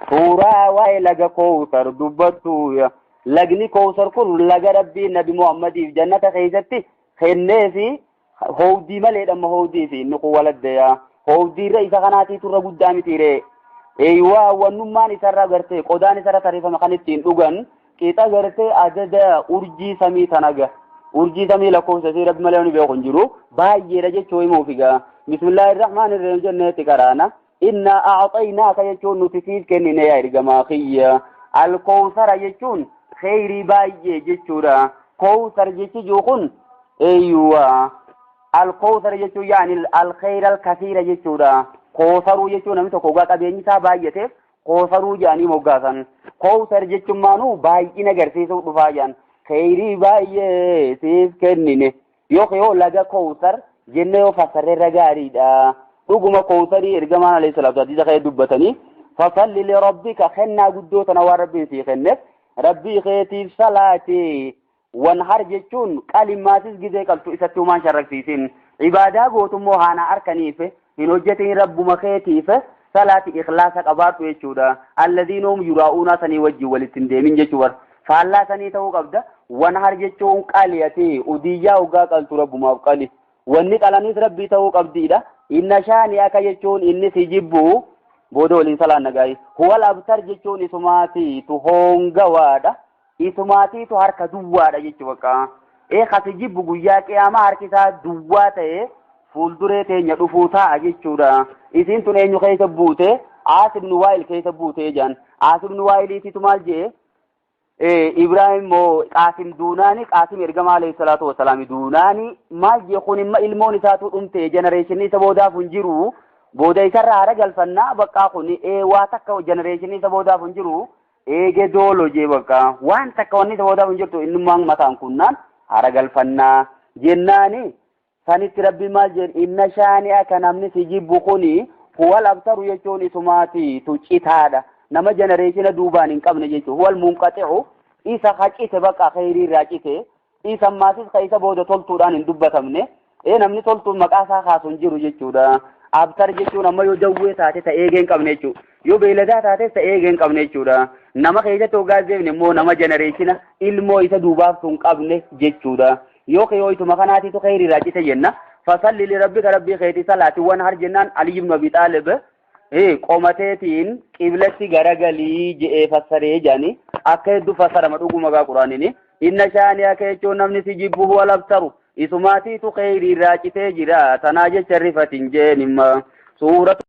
Suuraa waa'ee laga Kowsar dubbattu. Lagni Kowsar kun laga Rabbiin Nabi Muhammadiif jannata keessatti kenneefi howdii maleedha amma howdii fi inni kun waladdeya. Howdiirra isa kanaatiitu irra guddaa mitiiree. Eeywaa wannummaan isarra gartee qodaan isarra tarreeffame kan ittiin dhugan qixa gartee adada urjii samii tana ga. Urjii samii lakkoofsa isii Rabbi malee namni beeku hin jiru. Baay'eedha jechuu himuuf egaa. Bismillahirrahmanirrahiim jenneetti qaraana. Innaa a'xaynaaka jechuun nuti siif kennine yaa ergamaa kiyya. Alkowsara jechuun kheyrii baay'ee jechuudha. Kowsar jechi jiru kun eeyyuwa. Alkowsar jechuun yaani alkheyra alkasiira jechuudha. Koosaruu jechuun namni tokko ogaa qabeenyi isaa baay'ateef koosaruu jedhanii moggaasan. Kowsar jechuun maanuu baay'ina agarsiisuuf dhufaa jedhan. Kheyrii baay'ee siif kennine. Yookiin yoo laga Kowsar jennee yoo fassarre irra gaariidha. Dhuguma Kowsarii ergamaan alayhi salaatu hadiisa kee dubbatanii fasalli li rabbika kennaa guddoo tana waan rabbiin sii kenneef rabbii keetiif salaati wanhar jechuun qalimmaasis gizee qaltu isatti humaan sharraksiisin ibaadaa gootummoo haanaa arkaniif hin hojjetin rabbuma keetiif salaati ikhlaasa qabaadhu jechuudha. Alladiina hum yuraa'uunaa sanii wajjin walitti hin deemin jechuu bar. Faallaa sanii ta'uu qabda. Wanhar jechuun qali ati udiyyaa hoggaa qaltu rabbumaaf qali. Wanni qalanis rabbii ta'uu qabdiidha. Inna shaani akka jechuun inni si jibbu booda waliin salaanna gaayi. Huwal abtar jechuun isumaatiitu hoongawaadha. Isumaatiitu harka duwwaadha jechuu bakka. Ee kasi jibbu guyyaa qiyaamaa harki isaa duwwaa ta'ee fuulduree teenya dhufuu taa'a jechuudha. Isiin tun eenyu keessa buute? Aas ibn Waa'il keessa buute jedhan. Aas ibn Waa'iliititu maal jee? Ibraahim moo Qaasim duunaani Qaasim ergamaa alayhi salaatu wasalaami duunaani maal jee kun imma ilmoon isaatu dhumte jenereeshinii isa boodaaf hin jiru booda isarraa hara galfannaa baqqaa kun waa takka jenereeshinii isa boodaaf hin jiru eege doolo jee bakka waan takka wanni isa boodaaf hin jirtu innummaan mataan kunnaan hara galfannaa jennaani sanitti rabbi maal jeen inna shaani'aka namni si jibbu kuni huwal abtaru jechuun isumaati tu citaadha nama jenereeshina duubaan hin qabne jechuun huwal munqaxi'u isa ka cite bakka kheyrii irraa cite isa maasis ka isa booda toltuudhaan hin dubbatamne ee namni toltuun maqaa isaa kaasu hin jiru jechuudha abtar jechuun amma yoo jawwee taate ta eegee hin qabne jechuudha yoo beeyladaa taates ta eegee hin qabne jechuudha nama keessatti hoggaa deemne immoo nama jenereeshina ilmoo isa duubaaf hin qabne jechuudha yoo kee isuma kanaatiitu kheyrii irraa cite jenna fasalli li rabbika rabbii keetii salaati wan har jennaan Ali ibn Abi Xaalib qomateetiin qiblatti garagalii je'ee fassaree jedhanii akka hedduu fassarama dhuguma gaa quraanini inna shaani akka jechuun namni si jibbu huwa labtaru isumaatiitu kheyrii irraa citee jira tanaa jecha rifatin jeen imma suuratu